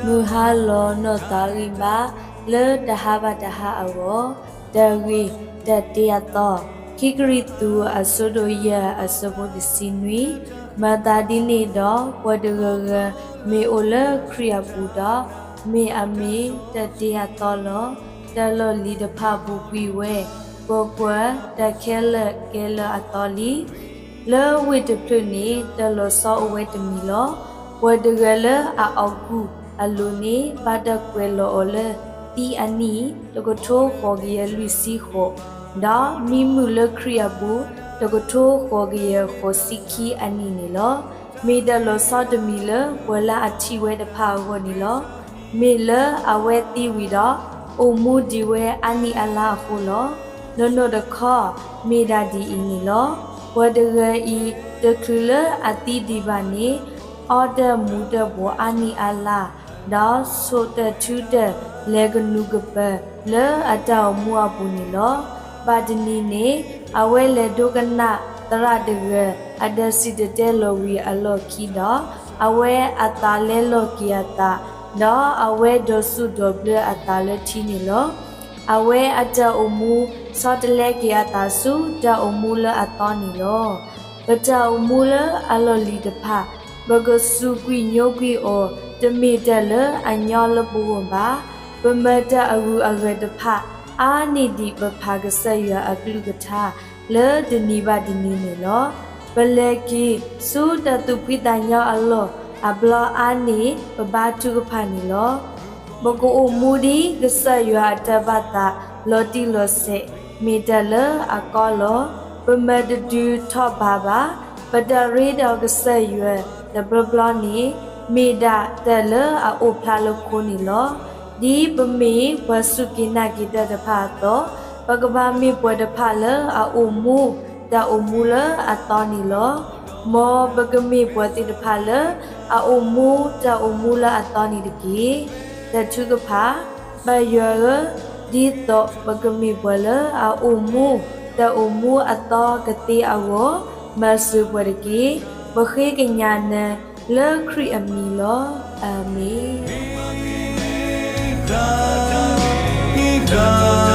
မုၢ်ဟါလီၤနီၢ်သးဂံၢ်ဘါ လၢတဟါဘၣ်တဟါအဂီၢ်, တၢ်ဂ့ၢ်တၢ်တ့အသီ, ခံကရံၣ်သူး အဆၢဒိၣ်ယဲၢ် အဆၢဖိတဆံနွံ, မၤသးဒ်န့ၣ်ဒီး ပှၤတဂၤဂၤမ့ၢ်အိၣ်လၢခရံာ်အပူၤဒီး, မ့ၢ်အမ့ၢ်တၢ်တ့အသီလီၤ. တၢ်လီၢ်လံၤတဖၣ်ဘူးကွံာ်ဝဲ, ကွၢ်ကွၢ်, တၢ်ခဲလၢာ်ကဲလၢအသီလံ. လၢဝ့ၢ်တဖျၢၣ်န့ၣ် တၢ်လီၤဆီအိၣ်ဝဲတမံၤလီၤ. ပှၤတဂၤလၢအအီၣ်ကူၣ်အလိၤန့ၣ် ဘၣ်တၢ်ကွဲးလီၤအီၤလၢ သံအနံၣ်တကထိဃိးကယၤလွံၢ်ဆံဃိး, ဒီးမံမုာ်လၢခရံာ်အပူၤ တကထိဃိးကယၤဃိးဆံခံအနံၣ်န့ၣ်လီၤ. မ့ၢ်တၢ်လီၤဆီတမံၤလၢပှၤလၢအထံၣ်ဝဲတဖၣ်အဂီၢ်န့ၣ်လီၤ. မ့ၢ်လၢအဝဲသံဝံၤဒီး အိၣ်မူဒံးဝဲအါနံၣ်အလါအဃိလီၤ. နီၢ်နီၢ်တခီ မ့ၢ်ဒၣ်ဒ်အံၤန့ၣ်လီၤ. ပှၤတဂၤအံၤ တချုးလၢအသံဒံးဘၣ်န့ၣ် အီတၢ်မူၤတၢ်ဘှီးအါနံၣ်အလါ, ဒီးဆိၣ်တၢ်ထုတၢ်လဲၤကနူၤကပၢၤလၢအတၢ်အိၣ်မူအပူၤန့ၣ်လီၤ. ဘၣ်တနံၤန့ၣ် အဝဲလဲၤဒိကနၣ်သရၣ်တဂၤ အတၢ်စံၣ်တဲၤတဲလီၤဝံၤအလီၢ်ခံဒီး အဝဲအသးလဲလီၤက့ၤအသး, ဒီးအဝဲဒိးစူၣ်ဒိးဘျၢအသးလၢထံန့ၣ်လီၤ. အဝဲအတၢ်အိၣ်မူဆီတလဲက့ၤအသးဆူတၢ်အိၣ်မူလၢအသီန့ၣ်လီၤ. ပတၢ်အိၣ်မူလၢအလီၢ်လံၤတဖၣ် ပကစူးကွံာ်ညိကွံာ်အီၤ တမ့ၢ်တၢ်လၢအညီလၢပဂီၢ်ဘၣ်. ပမၤတၢ်အဂုၤအဂၤတဖၣ် အါန့ၢ်ဒံးပဖးကစၢ်ယွၤအကလုၢ်ကထါ လၢတနံၤဘၣ်တနံၤန့ၣ်လီၤ. ပလဲၤက့ၤဆူတၢ်သူၣ်ဖှံသးညီအလီၢ် အဘျီအါန့ၢ်ပဘါထုကဖၣ်န့ၣ်လီၤ. ပကအိၣ်မူဒ်ကစၢ်ယွၤအတၢ်ဘၣ်သးလီၤတံၢ်လီၤဆဲး မ့ၢ်တၢ်လၢအကီလီၤ. ပမၤတဒုးထီၣ်ဘးဘၣ်. ပတၢ်ရ့ဒီးကစၢ်ယွၤတဘျီဘျီန့ၣ် မ့ၢ်ဒၣ်တၢ်လၢအအိၣ်ဖျါလၢခိန့ၣ်လီၤ. ဒ်ပမ့ၢ်ပှၤစူၢ်က့ၤနာ်က့ၤတၢ်တဖၣ်အသိး, ပကဘၣ်မ့ၢ်ပှၤတဖၣ်လၢအအိၣ်မူတၢ်အိၣ်မူလၢအသီန့ၣ်လီၤ. မ်ပကမ့ၢ်ပှၤသ့ၣ်တဖၣ်လၢအအိၣ်မူတၢ်အိၣ်မူလၢအသီန့ၣ်တက့ၢ်. တၢ်ထုကဖၣ်, ပၢ်ယွၤဧၢ, ဒ်သိးပကမ့ၢ်ပှၤလၢအအိၣ်မူတၢ်အိၣ်မူအသီကသ့အဂီၢ်, မၤစၢၤပှၤတက့ၢ်. ပဃ့ကညးနၤလၢခရံာ်အမံၤလီၤ. အၤမ့ၣ်.